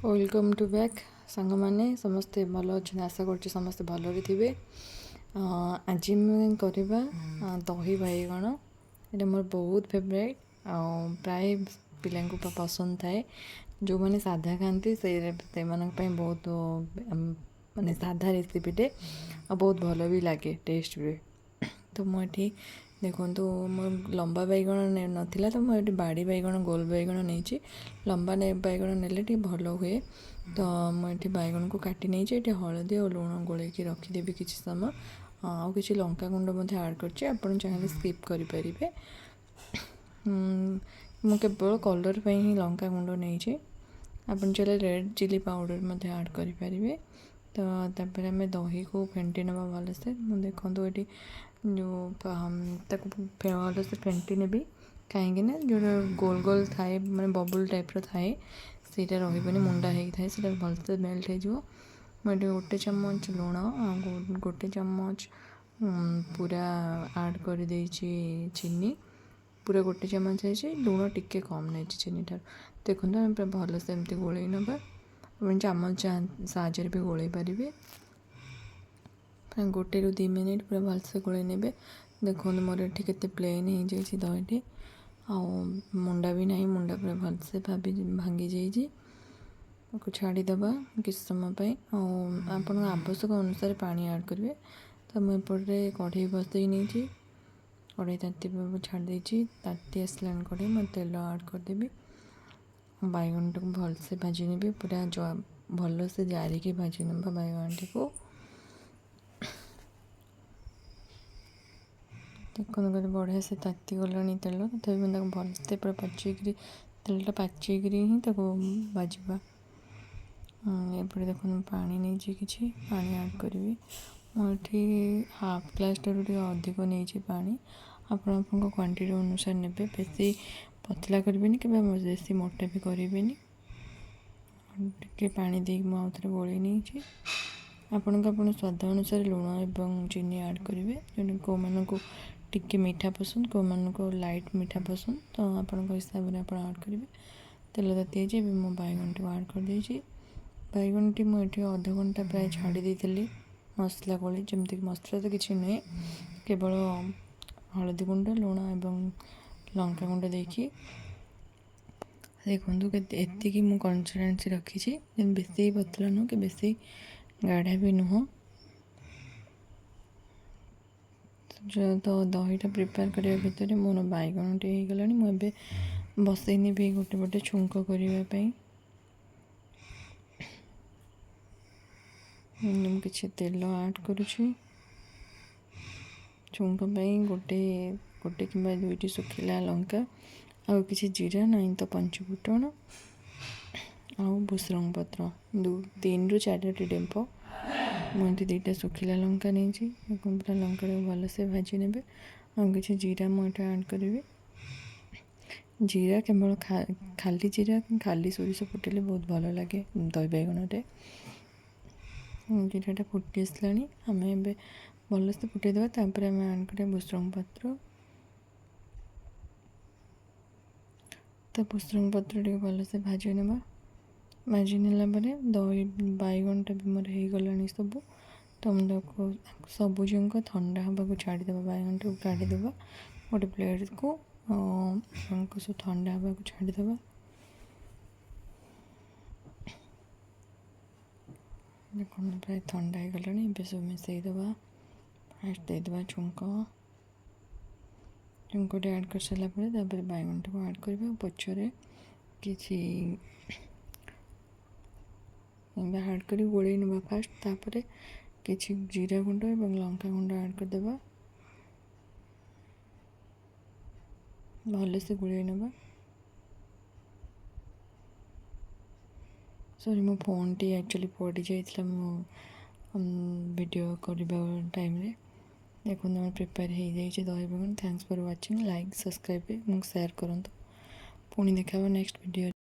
Welcome to back ସାଙ୍ଗମାନେ। ସମସ୍ତେ ଭଲ ଅଛନ୍ତି? ଆଶା କରୁଛି ସମସ୍ତେ ଭଲରେ ଥିବେ। ଆଜି ଆମେ କରିବା ଦହି ବାଇଗଣ। ଏଇଟା ମୋର ବହୁତ ଫେଭରାଇଟ୍ ଆଉ ପ୍ରାୟ ପିଲାଙ୍କୁ ପସନ୍ଦ ଥାଏ। ଯେଉଁମାନେ ସାଧା ଖାଆନ୍ତି, ସେମାନଙ୍କ ପାଇଁ ବହୁତ ମାନେ ସାଧା ରେସିପିଟେ ଆଉ ବହୁତ ଭଲ ବି ଲାଗେ, ଟେଷ୍ଟ ବି। ତ ମୁଁ ଏଠି ଦେଖନ୍ତୁ, ମୋର ଲମ୍ବା ବାଇଗଣ ନଥିଲା, ତ ମୁଁ ଏଠି ବାଡ଼ି ବାଇଗଣ, ଗୋଲ ବାଇଗଣ ନେଇଛି। ଲମ୍ବା ବାଇଗଣ ନେଲେ ଟିକେ ଭଲ ହୁଏ। ତ ମୁଁ ଏଠି ବାଇଗଣକୁ କାଟି ନେଇଛି। ଏଠି ହଳଦୀ ଆଉ ଲୁଣ ଗୋଳେଇକି ରଖିଦେବି କିଛି ସମୟ। ଆଉ କିଛି ଲଙ୍କା ଗୁଣ୍ଡ ମଧ୍ୟ ଆଡ଼୍ କରିଛି। ଆପଣ ଚାହିଁଲେ ସ୍କିପ୍ କରିପାରିବେ। ମୁଁ କେବଳ କଲର୍ ପାଇଁ ହିଁ ଲଙ୍କା ଗୁଣ୍ଡ ନେଇଛି। ଆପଣ ଚାହିଁଲେ ରେଡ଼୍ ଚିଲି ପାଉଡ଼ର ମଧ୍ୟ ଆଡ଼୍ କରିପାରିବେ। ତ ତାପରେ ଆମେ ଦହିକୁ ଫେଣ୍ଟି ନେବା ଭଲସେ। ମୁଁ ଦେଖନ୍ତୁ, ଏଠି ଯେଉଁ ତାକୁ ଭଲସେ ଫେଣ୍ଟି ନେବି, କାହିଁକି ନା ଯେଉଁଟା ଗୋଲ ଗୋଲ ଥାଏ, ମାନେ ବବୁଲ୍ ଟାଇପ୍ର ଥାଏ, ସେଇଟା ରହିବନି, ମୁଣ୍ଡା ହେଇଥାଏ, ସେଇଟା ଭଲସେ ମେଲ୍ଟ ହେଇଯିବ। ମୁଁ ଏଠି 1 ଚାମଚ ଲୁଣ ଆଉ 1 ଚାମଚ ପୁରା ଆଡ଼୍ କରିଦେଇଛି ଚିନି। ପୁରା 1 ଚାମଚ ହେଇଛି। ଲୁଣ ଟିକେ କମ୍ ନେଇଛି ଚିନି ଠାରୁ। ଦେଖନ୍ତୁ, ଆମେ ପୁରା ଭଲସେ ଏମିତି ଗୋଳେଇ ନେବା। ଆପଣ ଚାମଚ ସାହାଯ୍ୟରେ ବି ଗୋଳେଇ ପାରିବେ। 1ରୁ 2 ମିନିଟ୍ ପୁରା ଭଲସେ ଗୋଳେଇ ନେବେ। ଦେଖନ୍ତୁ, ମୋର ଏଠି କେତେ ପ୍ଲେନ୍ ହେଇଯାଇଛି ଦହିଟି ଆଉ ମୁଣ୍ଡା ବି ନାହିଁ। ମୁଣ୍ଡା ପୁରା ଭଲସେ ଭାଙ୍ଗି ଯାଇଛି। ତାକୁ ଛାଡ଼ିଦେବା କିଛି ସମୟ ପାଇଁ ଆଉ ଆପଣଙ୍କ ଆବଶ୍ୟକ ଅନୁସାରେ ପାଣି ଆଡ଼୍ କରିବେ। ତ ମୁଁ ଏପଟରେ କଢ଼େଇ ବସେଇ ନେଇଛି। କଢ଼େଇ ତାତିବାକୁ ଛାଡ଼ି ଦେଇଛି। ତାତି ଆସିଲାଣି କଢ଼େଇ, ମୁଁ ତେଲ ଆଡ଼୍ କରିଦେବି। ବାଇଗଣଟାକୁ ଭଲସେ ଭାଜି ନେବି। ପୁରା ଭଲସେ ଜାରିକି ଭାଜି ନେବା ବାଇଗଣଟିକୁ। ଦେଖନ୍ତୁ, କେତେ ବଢ଼ିଆ ସେ ତାତି ଗଲାଣି ତେଲ। ତଥାପି ମୁଁ ତାକୁ ଭଲସେ ପୁରା ପଚେଇକିରି, ତେଲଟା ପାଚେଇକିରି ହିଁ ତାକୁ ଭାଜିବା। ଏପଟେ ଦେଖନ୍ତୁ, ପାଣି ନେଇଛି, କିଛି ପାଣି ଆଡ଼୍ କରିବି। ମୁଁ ଏଠି ହାଫ୍ ଗ୍ଲାସ୍ ଠାରୁ ଟିକେ ଅଧିକ ନେଇଛି ପାଣି। ଆପଣ ଆପଣଙ୍କ କ୍ୱାଣ୍ଟିଟି ଅନୁସାରେ ନେବେ। ବେଶୀ ପତଲା କରିବେନି କିମ୍ବା ବେଶୀ ମୋଟା ବି କରିବେନି। ଟିକେ ପାଣି ଦେଇକି ମୁଁ ଆଉ ଥରେ ଗୋଳେଇ ନେଇଛି। ଆପଣଙ୍କ ଆପଣ ସ୍ୱାଦ ଅନୁସାରେ ଲୁଣ ଏବଂ ଚିନି ଆଡ଼୍ କରିବେ। କେଉଁମାନଙ୍କୁ ଟିକେ ମିଠା ପସନ୍ଦ, କେଉଁମାନଙ୍କୁ ଲାଇଟ୍ ମିଠା ପସନ୍ଦ, ତ ଆପଣଙ୍କ ହିସାବରେ ଆପଣ ଆଡ଼୍ କରିବେ। ତେଲ ତାତି ଯାଇଛି। ଏବେ ମୁଁ ବାଇଗଣଟିକୁ ଆଡ଼୍ କରିଦେଇଛି। ବାଇଗଣଟି ମୁଁ ଏଠି ଅଧଘଣ୍ଟା ପ୍ରାୟ ଛାଡ଼ି ଦେଇଥିଲି ମସଲା ଗୋଳେଇ। ଯେମିତିକି ମସଲା ତ କିଛି ନୁହେଁ, କେବଳ ହଳଦୀ ଗୁଣ୍ଡ, ଲୁଣ ଏବଂ ଲଙ୍କା ଗୁଣ୍ଡ ଦେଇକି। ଦେଖନ୍ତୁ, କେତେ ଏତିକି ମୁଁ କନସିଷ୍ଟାନ୍ସି ରଖିଛି, ବେଶୀ ପତଳା ନୁହଁ କି ବେଶୀ ଗାଢ଼ା ବି ନୁହଁ। ତ ଦହିଟା ପ୍ରିପେୟାର କରିବା ଭିତରେ ମୋର ବାଇଗଣଟି ହେଇଗଲାଣି। ମୁଁ ଏବେ ବସେଇ ନେବି ଗୋଟେ ପଟେ ଛୁଙ୍କ କରିବା ପାଇଁ। ମୁଁ କିଛି ତେଲ ଆଡ଼୍ କରୁଛି ଛୁଙ୍କ ପାଇଁ। ଗୋଟେ ଗୋଟେ କିମ୍ବା ଦୁଇଟି ଶୁଖିଲା ଲଙ୍କା ଆଉ କିଛି ଜିରା, ନାହିଁ ତ ପଞ୍ଚ ଫୁଟଣ ଆଉ ଭୃସଙ୍ଗ ପତ୍ର, 3ରୁ 4ଟି ଡେମ୍ଫ। ମୁଁ ଏଠି 2ଟା ଶୁଖିଲା ଲଙ୍କା ନେଇଛି। ପୁରା ଲଙ୍କାଟାକୁ ଭଲସେ ଭାଜି ନେବେ। ଆଉ କିଛି ଜିରା ମୁଁ ଏଠି ଆଡ଼୍ କରିବି। ଜିରା କେବଳ ଖାଲି ଜିରା, ଖାଲି ସୋରିଷ ଫୁଟିଲେ ବହୁତ ଭଲ ଲାଗେ ଦହି ବାଇଗଣରେ। ଜିରାଟା ଫୁଟି ଆସିଲାଣି। ଆମେ ଏବେ ଭଲସେ ଫୁଟେଇଦେବା। ତାପରେ ଆମେ ଆଡ଼୍ କରିବା ଭୃସଙ୍ଗ ପତ୍ର। ତ ଭୃସଙ୍ଗ ପତ୍ର ଟିକେ ଭଲସେ ଭାଜି ନେବା। ଭାଜି ନେଲା ପରେ ଦହି ବାଇଗଣଟା ବି ମୋର ହେଇଗଲାଣି ସବୁ। ତ ମୁଁ ତାକୁ ସବୁ ଯାକ ଥଣ୍ଡା ହେବାକୁ ଛାଡ଼ିଦେବା। ବାଇଗଣଟାକୁ କାଢ଼ିଦେବା ଗୋଟେ ପ୍ଲେଟ୍କୁ ଆଉ ସବୁ ଥଣ୍ଡା ହେବାକୁ ଛାଡ଼ିଦେବା। ଦେଖନ୍ତୁ, ପ୍ରାୟ ଥଣ୍ଡା ହେଇଗଲାଣି। ଏବେ ସବୁ ମିଶାଇଦେବା। ଫାଷ୍ଟ ଦେଇଦେବା ଛୁଙ୍କ। ଛୁଙ୍କଟି ଆଡ଼୍ କରିସାରିଲା ପରେ ତାପରେ ବାଇଗଣଟାକୁ ଆଡ଼୍ କରିବା। ପଛରେ କିଛି ଆଡ଼୍ କରି ଗୋଳେଇ ନେବା ଫାଷ୍ଟ। ତାପରେ କିଛି ଜିରା ଗୁଣ୍ଡ ଏବଂ ଲଙ୍କା ଗୁଣ୍ଡ ଆଡ଼୍ କରିଦେବା। ଭଲସେ ଗୋଳେଇ ନେବା। ସରି, ମୋ ଫୋନ୍ଟି ଆକ୍ଚୁଆଲି ପଡ଼ିଯାଇଥିଲା ମୁଁ ଭିଡ଼ିଓ କରିବା ଟାଇମ୍ରେ। ଦେଖନ୍ତୁ, ଆମର ପ୍ରିପେୟାର ହେଇଯାଇଛି ଦହି ବାଇଗଣ। Thanks for watching. Like, subscribe ଏବଂ ସେୟାର କରନ୍ତୁ। ପୁଣି ଦେଖା ହେବ ନେକ୍ସଟ ଭିଡ଼ିଓରେ।